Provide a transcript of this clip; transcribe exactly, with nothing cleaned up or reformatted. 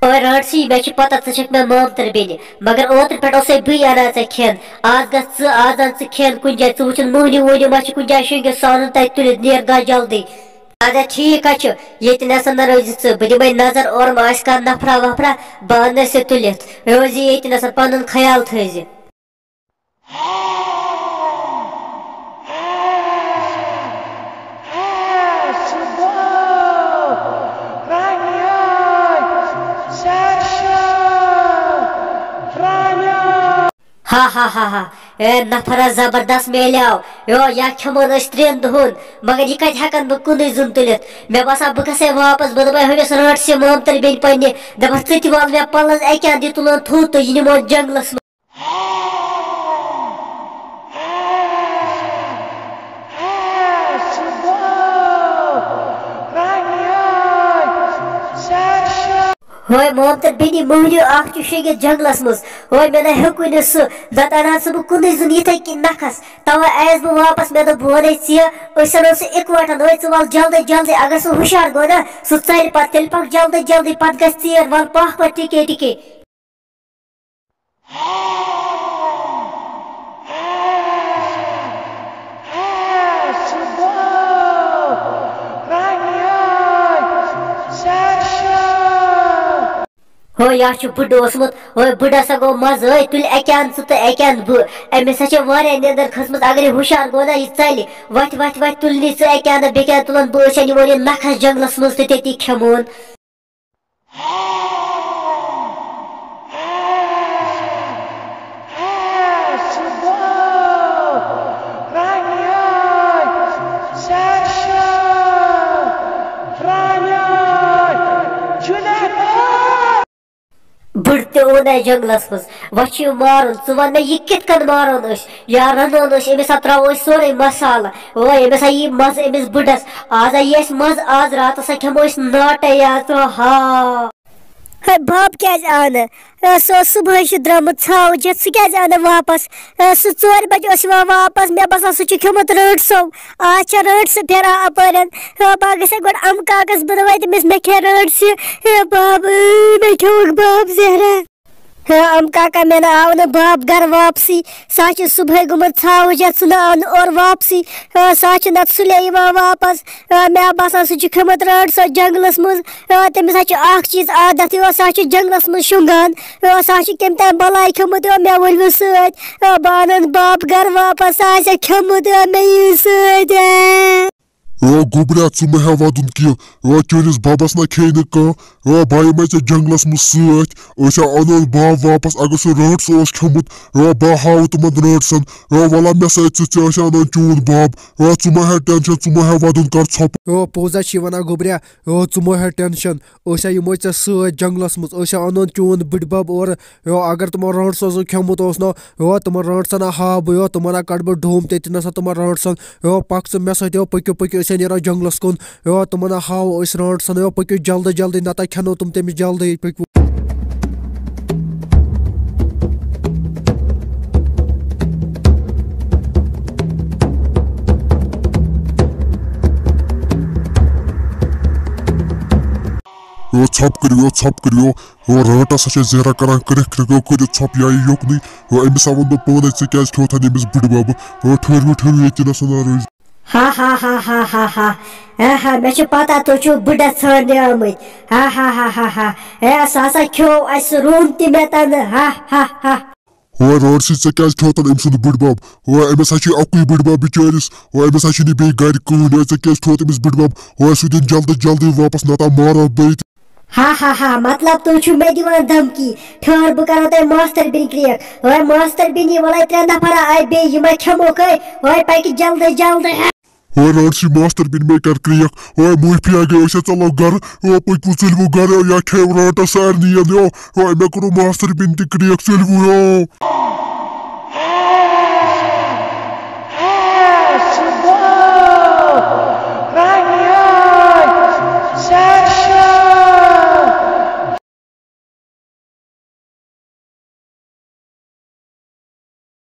اوے رانٹسی، مےٚ چھِ پتہ ژٕ چھَکھ مےٚ مامتٕر بیٚنہِ، مگر اوترٕ پٮ۪ٹھ اوسَے بٕے اَنان ژےٚ کھٮ۪ن۔ آز گژھ ژٕ، آز اَن ژٕ کھٮ۪ن کُنہِ جایہِ، ژٕ وٕچھُن مٔہنیوٗ وٲنیوٗ ما چھِ کُنہِ جایہِ شۄنٛگِتھ، سُہ اَنُن تَتہِ تُلِتھ، نیر گژھ جلدی۔ اَدٕ ٹھیٖک حظ چھُ، ییٚتہِ نَسَن نہ روزِ ژٕ، بہٕ دِمَے نظر اورٕ ما آسہِ کانٛہہ نفرا وفرا، بہٕ اَنَے سُہ تُلِتھ۔ روزِ ییٚتہِ نَسَن، پَنُن خیال تھٲیزِ۔ ہا ہا ہا ہا۔ اے نفرا زبردست میلیو۔ یو، یا کھٮ۪مون أسۍ ترٛٮ۪ن دۄہن، مگر یہِ کتہِ ہٮ۪کن بہٕ کُنُے زوٚن تُلِتھ؟ مےٚ باسان بہٕ گژھے واپس، بہٕ دپے ہُمِس رانٹسہِ مامتٕر بیٚنہِ پننہِ، دپس ژٕ تہِ وال مےٚ پلس اکہِ اندٕ، یہِ تُلن تھوٚد تہٕ یہِ نِمون جنگلس منٛز۔ ہٲے مامتٕر بیٚنہِ، مٔہنیوٗ اکھ چھُ شیٚنگِتھ جنگلس منٛز۔ ہٲے، مےٚ نہ ہیوٚکُے نہٕ سُہ، نتہٕ انہٕ ہا سُہ بہٕ کُنُے زوٚن یِتھے کٔنۍ نکھس۔ توے آیس بہٕ واپس، مےٚ دوٚپ بہٕ ونے ژےٚ، أسۍ انو سُہ اِکوٹن۔ ہٲے، ژٕ وَل جلدی جلدی، اگر سُہ ہُشار گوٚو نا، سُہ ژلہِ پتہٕ، تیٚلہِ پکھ جلدی جلدی، پتہٕ گژھِ ژیر، وَل پکھ پتہٕ ٹِکے ٹِکے۔ ہو، یا چھُ بٕڈٕ اوسمُت، ہو، بٕڈس ہا گوٚو مزٕ، ہے، تُلہِ اَکہِ اَنٛدٕ ژٕ تہٕ اَکہِ اَنٛدٕ بہٕ۔ أمِس ہا چھےٚ واریاہ نیٚنٛدٕر کھٔژمٕژ، اگر یہِ ہُشار گوٚو نا، یہِ ژَلہِ۔ وَتھِ، وَتھِ، وَتھِ، تُلنی ژٕ اَکہِ اَنٛدٕ، بیٚکہِ اَنٛدٕ تُلن بہٕ، أسۍ ہا نِمون یہِ نَکھَس جنٛگلَس منٛز تہٕ تٔتی کھٮ۪مون۔ بٕڈ تہِ اوٚن اَسہِ جنٛگلَس منٛز، وۄنۍ چھُ یہِ مارُن۔ ژٕ وَن مےٚ، یہِ کِتھ کٔنۍ مارون أسۍ؟ یا رَنون أسۍ أمِس، ہا ترٛاوو أسۍ سورُے مصالہٕ۔ او، أمِس ہا یی مَزٕ أمِس بٕڈَس۔ آز ہا یی اَسہِ مَزٕ، آز راتَس ہا کھٮ۪مو أسۍ ناٹَے یاژٕ۔ ہا۔ ہے، بَب کیٛازِ آو نہٕ؟ اے، سُہ اوس صُبحٲے چھُ درٛامُت ژھاوُج ہٮ۪تھ، سُہ کیٛازِ آو نہٕ واپَس؟ اے، سُہ ژورِ بَجہِ اوس یِوان واپَس، مےٚ باسان سُہ چھُ کھیوٚمُت رٲنٛٹسو۔ آز چھےٚ رٲنٛٹسہٕ پھیران اَپٲرٮ۪ن۔ اے، بہٕ گژھٕ گۄڈٕ اَمہٕ کاکَس، بہٕ دَپَے تٔمِس، مےٚ کھے رٲنٛٹسہٕ۔ اے، بَب، اے، مےٚ کھیوٚوُکھ بَب زہرا۔ ہا، اَمہٕ کاکا، مےٚ نہ آو نہٕ بَب گَرٕ واپسٕے۔ سُہ ہا چھُ صُبحٲے گوٚمُت ژھاوُج ہٮ۪تھ، سُہ نہ آو نہٕ اورٕ واپسٕے۔ ہا، سُہ ہا چھُ نَتہٕ سُلے یِوان واپَس۔ ہا، مےٚ ہا باسان، سُہ چھُ کھیوٚمُت رٲنٛٹسو جنٛگلَس منٛز۔ ہا، تٔمِس ہا چھُ اَکھ چیٖز عادت، یِہوٚے سُہ ہا چھُ جنٛگلَس منٛز شۄنٛگان۔ ہا، سُہ ہا چھُ کٔمۍ تام بَلاے کھیوٚمُت، یِہوٚے مےٚ ؤلِو سۭتۍ۔ ہا، بہٕ اَنَن بَب گَرٕ واپَس، سُہ آسہِ ہا کھیوٚمُت، یِہوٚے مےٚ یِیِو سۭتۍ۔ ہا۔ او گوٚبریا، ژٕ مہ ہےٚ وَدُن کینٛہہ۔ او چٲنِس بَبَس نہ کھیٚیہِ نہٕ کانٛہہ۔ او بہٕ یِمَے ژےٚ جنٛگلَس منٛز سۭتۍ۔ أسۍ ہا اَنون بَب واپَس، اگر سُہ رٲنٛٹسہٕ اوس کھیوٚمُت۔ او بہٕ ہاوٕ تِمَن رٲنٛٹسَن۔ او وَلہ مےٚ سۭتۍ ژٕ، ژےٚ أسۍ اَنان چون بَب۔ او ژٕ مہ ہےٚ ٹٮ۪نشَن، ژٕ مہ ہےٚ وَدُن، کَر ژھۄپہٕ۔ او پوٚز ہا چھِ وَنان گوٚبریا۔ او ژٕ مہ ہےٚ ٹٮ۪نشَن، أسۍ ہا یِمَے ژےٚ سۭتۍ جنٛگلَس منٛز، أسۍ ہا اَنون چون بٕڈِبَب اورٕ۔ یو، اگر تِمن رانٹسن سُہ کھیوٚمُت اوس نہ، یو، تِمن رانٹسن ہا ہاو بہٕ، یو، تِمن ہا کڑٕ بہٕ ڈوم تٔتۍ نس ہا تِمن رانٹسن۔ یو، پک ژٕ مےٚ سۭتۍ، یو، پٔکِو، پٔکِو، أسۍ ہا نیرو جنگلس کُن۔ یو، تِمن ہا ہاو أسۍ رانٹسن، یو، پٔکِو جلدی جلدی، نتہٕ کھٮ۪نو تِم تٔمِس جلدی، پٔکِو۔ یو، ژھۄپہٕ کٔرِو، یو، ژھۄپہٕ کٔرِو، یو۔ ہو، رانٹس ہا چھِ زیرہ کران، کٔرِکھ کٔرِکھ، ہو، کٔرِو ژھۄپہٕ یا یہِ یوٚکنُے۔ ہو، أمِس ہا ووٚن مےٚ پانے، ژےٚ کیازِ کھیوتھن أمِس بٕڈِ ببہٕ؟ ہو، ٹھٔہرِو، ٹھٔہرِو ییٚتہِ نس، نہ روزِ۔ ہا ہا ہا ہا ہا ہا۔ ہا ہا، مےٚ چھِ پتہ تُہۍ چھِو بٕڈس ژھانڈنہِ آمٕتۍ۔ ہا ہا ہا ہا ہا۔ ہے، سُہ ہسا کھیوو اسہِ روٚن تہِ مےٚ تنہٕ۔ ہا ہا ہا۔ ہو، رانٹسی، ژےٚ کیازِ کھیوتھن أمۍ سُنٛد بٕڈ بب؟ ہو، أمِس ہا چھُے اکُے بٕڈ بب بِچٲرِس۔ ہو، أمِس ہا چھُنہٕ بیٚیہِ گرِ کٕہٕنۍ۔ ہو، ژےٚ کیازِ کھیوتھ أمِس بٕڈ بب؟ ہو، سُہ دِن جلدی جلدی واپس، نتہٕ مارو بہٕ ییٚتہِ۔ ہا ہا ہا، مطلب تُہۍ چھِو مےٚ دِوان دھمکی؟ ٹھٔہر، بہٕ کرو تۄہہِ ماستٕر بیٚنہِ کرٛیک۔ ہٲے ماستٕر بیٚنہِ، وَلَے ترٛےٚ نفر آے بیٚیہِ، یِمَے کھٮ۪موکھ ہے۔ ہٲے پَکہِ جلدی جلدی۔ ہٲے رانٹسی ماستٕر بیٚنہِ، مے کر کرٛیک۔ ہٲے معٲفی آ گٔے، أسۍ ہا ژَلو گَرٕ۔ ہٲے پٔکِو، ژٔلِوٕ گَرٕ، یا کھیٚیِو رانٹَس سارنٕے یَن۔ ہو، ہٲے مےٚ کوٚرُو ماستٕر بیٚنہِ تہِ کرٛیک، ژٔلِوٕ ہو۔